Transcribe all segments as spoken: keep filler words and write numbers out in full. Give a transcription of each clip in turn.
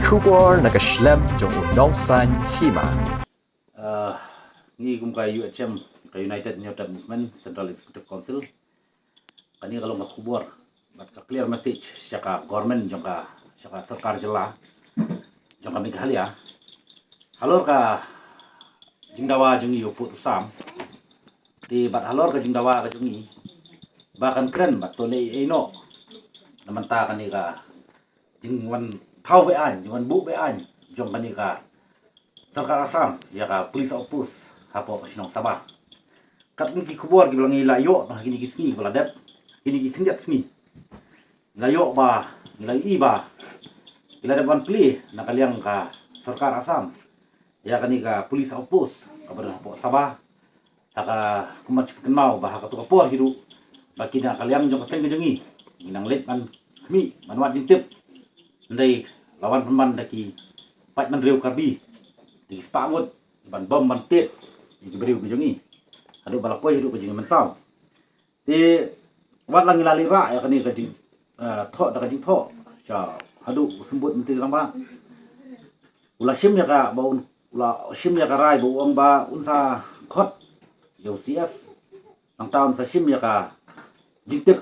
Khubor na ka shlem jong u nongsan hima. Uh, ngi kum ka U H M, ka United Hynñiewtrep Movement, Central Executive Council. Kane ka long ka khubor bad ka clear message sha ka government jong ka, sha ka sorkar jylla jong ka Meghalaya. Halor ka jingdawa jong ngi u pud u sam. Te bad halor ka jingdawa ka jong ngi ba kan kren bad to leh ei noh. Na mynta kane ka jingwan thaw beaiñ, jingwan buh beaiñ jong kane ka sorkar Assam ïa ka police outpost hapoh ka shnong Saba. Katkum ki khubor kiba la ngi la ïoh ha kine ki sngi kiba la dep, kine ki khyndiat sngi, ngi la ïoh ba, ngi la ïohi ba ki la dep wan plie na ka liang ka sorkar Assam ïa kane ka police outpost kaba don hapoh Saba. Ha ka, kumba ngi kynmaw ba ha kato ka por hi ruh ba ki na ka liang jong ka seng ka jong ngi, ngi nang leit ban khmih ban wad jingtip. Hynrei la wan pynban da ki paidbynriew Karbi, da ki spah ngut, ban bom ban tied ïa ki briew ki jong ngi haduh ba la poi haduh ka jingmynsaw. Te wat la ngi la leit rah ïa kane ka jing, eh, thoh da ka jingthoh sha haduh u symbud Myntri Rangbah, u la shim ïa ka ba un, u la shim ïa ka rai ba u ong ba un sa khot ïa u C S, nangta un sa shim ïa ka jingtip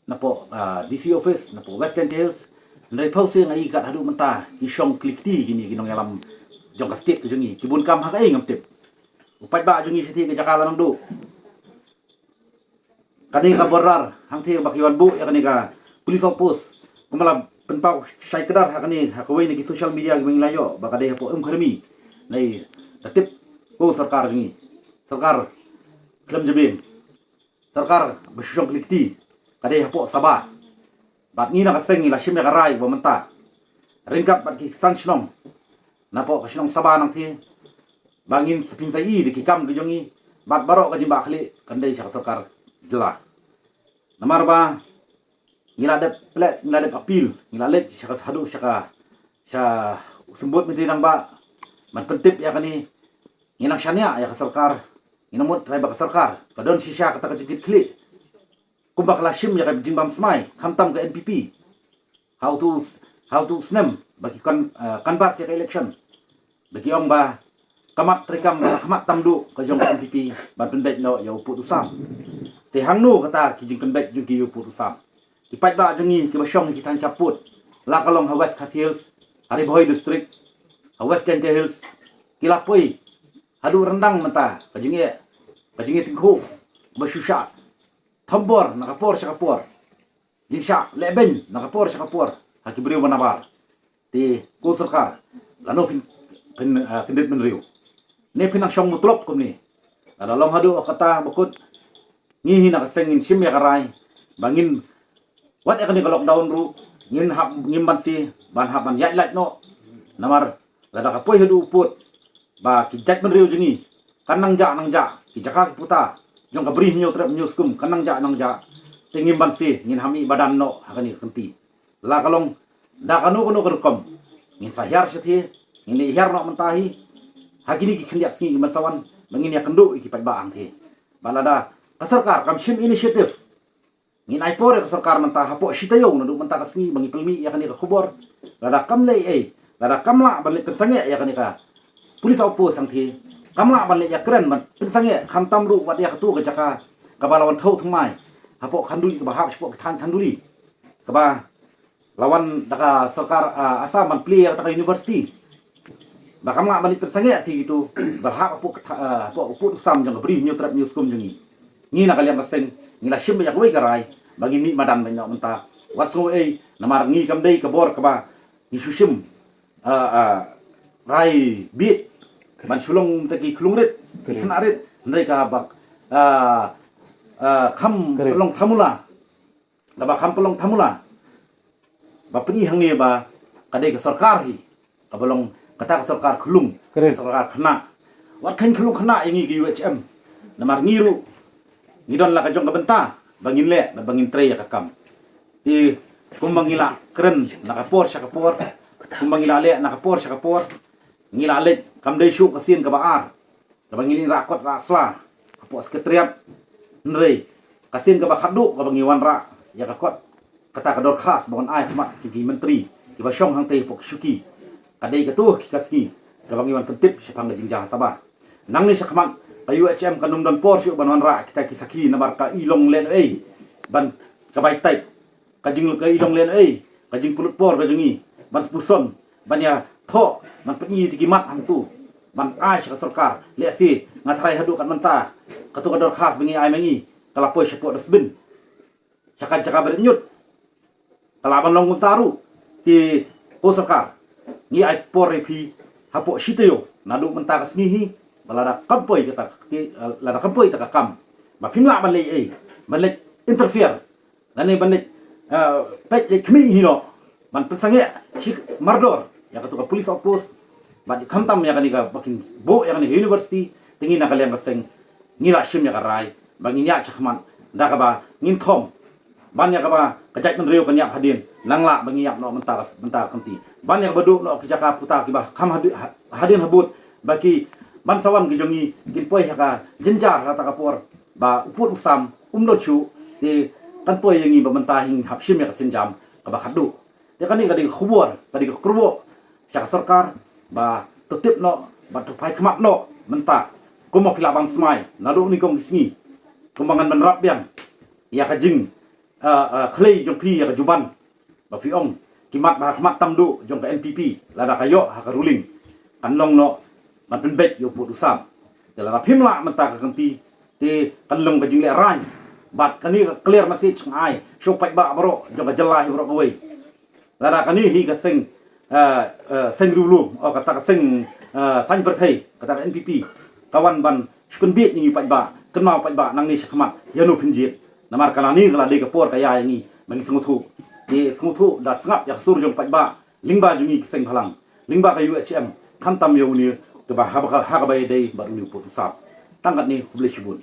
napoh, ah, D C office napoh West Jaintia Hills. Hynrei phew sien nga i kat haduh mynta ki shong kli kti kine ki nongïalam jong ka state ka jong ngi, ki bun kam ha kaei ngam tip. U paidbah jong ngi shathie ka jaka la nang duh. Kane ka border hangthie ba ki wan buh ïa kane ka police outpost, kumba la pynpaw shai kdar ha kane, ha kawei na ki social media kiba ngi la ïoh ba ka dei hapoh Umkhrami. Nai, da tip ko sorkar jong ngi, sorkar khlem jabieng, sorkar ba shu shong kli kti, ka dei hapoh Saba. Bad ngi na ka seng ngi la shim ïa ka rai ba mynta ryngkat bad ki san shnong napoh ka shnong Saba nangthie ba ngin sa pynshai da ki kam ki jong ngi bad baroh ka jingbakla kan dei sha ka sorkar jylla. Namar ba ngi la dep plet, ngi la dep appeal, ngi la leit sha ka, haduh sha ka, sha u symbud Myntri Rangbah ban pyntip ïa kane. Ngi nang shaniah ïa ka sorkar, ngi nang mut trai ba ka sorkar ka don shisha kata ka jingkitkhlieh kumba ka la shim ïa ka jingbam smai khamtam ka N P P ha uto u snem ba ki kan, eh, canvass ïa ka election. Ba ki ong ba ka mat treikam, ba ka mat tam duh ka jong ka N P P ban pynbeit noh ïa u pud u sam. Te hangno kata ki jingpynbeit jong ki ïa u pud u sam? Ki paidbah jong ngi kiba shong ha ki thaiñ khappud, la ka long ha West Khasi Hills, ha Ri Bhoi District, ha West Jaintia Hills, ki la poi haduh ryndang mynta ka jingeh, ka jingeh tyngkhuh ba shu shah thombor na ka por sha ka por, jingshah lehbeiñ na ka por sha ka por ha ki briew ba nabar. Te ko sorkar, lano phin, phin, ah, kyndit bynriew ne phin nang shong mutlop kumne? Lada long haduh kata ba kut, ngi hi na ka seng ngin shim ïa ka rai ba ngin, wat ïa kane ka lockdown ruh, ngin hap, ngim banse ban hap ban ïaid lait noh. Namar lada ka poi haduh u pud ba ki jaitbynriew jong ngi kan nang jah nang jah, ki jaka ki puta jong ka Bri Hynñiewtrep Hynñiewskum kan nang jah nang jah, te ngim banse, ngin hap mih madan noh ha kane ka kynti. La ka long da kano kano ka rukom, ngin sa hiar shathie, ngin leit hiar noh mynta hi ha kine ki khyndiat sngi kiban sa wan ba ngin ïakynduh ïa ki paidbah hangthie. Ba lada ka sorkar kam shim initiative, ngin ai por ïa ka sorkar mynta hapoh shi taïew naduh mynta ka sngi ba ngi pynmih ïa kane ka khubor. Lada kam leh ei, lada kam lah ban leit pynsangeh ïa kane ka police outpost hangthie, kam lah ban leit ïakren ban pynsangeh khamtam ruh wat ïa kato ka jaka kaba la wan thew thymmai hapoh Khanduli, kaba hap shapoh ki thaiñ Khanduli, kaba la wan da ka sorkar, ah, Assam ban plie ïa kata ka university. Ba kam lah ban leit pynsangeh sha kito ba hap hapoh ka tha-, ah, hapoh u pud u sam jong ka Bri Hynñiewtrep Hynñiewskum jong ngi. Ngi na ka liang ka seng ngi la shim ïa kawei ka rai ba ngin mih madan beit noh mynta. Wat sngew ei, namar ngi kam dei ka bor kaba ngi shu shim, ah, ah, rai bieit ban shu long mynta ki khlung rit, ki khynnah rit, hynrei kaba, ah, ah, kham pynlong thamula. Kaba kham pynlong thamula ba pyni hangne ba ka dei ka sorkar hi kaba long kata ka sorkar khlung, ka sorkar khynnah. Wat kheiñ khlung khynnah ïa ngi ki U H M. Namar ngi ruh ngi don la ka jong ka bynta ba ngin leh, ba ngin trei ïa ka kam. Te kumba ngi la kren na ka por sha ka por, kumba ngi la leh na ka por sha ka por, ngi la leit, kam dei shuh ka sien kaba ar kaba ngin ïa rah kot rah sla hapoh Secretariat. Hynrei ka sien kaba khatduh kaba ngi wanrah ïa ka kot, kata ka dorkhas ba wan ai ha khmat ki myntri kiba shong hangtei hapoh ki shuki, Ka dei katu ka sngi kaba ngi wan pyntip shaphang ka jingjia ha Sabah. Nangne shakhmat ka U H M kan ym don por shuh ban wanrah kita ki sakhi namar ka i long lehnohei ban ka bai type ka jing ka i long lehnohei ka jingpynlut por ka jong ngi ban puson ban ïa thoh ban pyni ïa ki mat hangtu ban ai sha ka sorkar. Lehse nga tharai haduh kat mynta katu ka dorkhas ba ngi ai ma ngi ka la poi shapoh dustbin. Sha ka jaka ba rit ñiut ka la ban long kumta ruh. Te ko sorkar, ngi ai por ïa phi hapoh shi taïew naduh mynta ka sngi hi ba lada kam poi kata ka, lada kam poi kata ka kam ba phim lah ban leh ei, ban leh interfere lane ban leh, eh, peit leh khmih hi noh ban pynsangeh shi mardor ïa katu ka police outpost. Bad khamtam ïa kane ka ba kin buh ïa kane ka university, te ngi na ka liang ka seng ngi la shim ïa ka rai ba ngin ïaid shakhmat da kaba ngin thom ban ïa kaba ka jaitbynriew kan ïap hadien, nang lah ba ngi ïap noh mynta ka, mynta ka kynti, ban ïa kaba duh noh ki jaka puta kiba kham hadi-, ha-, hadien habud ba ki ban sawan ki jong ngi kin poi ha ka jynjar ha kata ka por ba u pud u sam um don shuh. Te kan poi ïa ngi ba mynta hi ngin hap shim ïa ka sienjam kaba khatduh. Te kane ka dei ka khubor, ka dei ka khubor sha ka sorkar ba to tip noh, ba to phai khmat noh mynta. Kumba phi lah ban smai naduh nyngkong ki sngi, kumba ngan ban rap biang ïa ka jing, ah, ah, khlei jong phi ïa ka juban ba phi ong ki mat ba ha khmat tam duh jong ka N P P lada ka ïoh ha ka ruling kan long noh ban pynbeit ïa u pud u sam. Te lada phim lah mynta ka kynti te kan long ka jingleh rain. Bad kane ka clear message nga ai sha u paidbah baroh jong ka jylla hi baroh kawei. Lada kane hi ka seng, eh, eh, seng riewlum, oh, kata ka seng, eh, saiñ pyrthei, kata ka N P P ka wan ban shu pynbieit ïa ngi paidbah, kynmaw paidbah nangne shakhmat ïa no phin jied. Namar ka lane ka la dei ka por ka ïa ïa ngi ba ngi sngewthuh. Te sngewthuh da sngap ïa ka sur jong paidbah lyngba jong ngi ki seng bhalang, lyngba ka U H M, khamtam ïa une kaba ha kaba, ha kaba ïadei bad une u pud u sap. Tang katne, khublei shibun.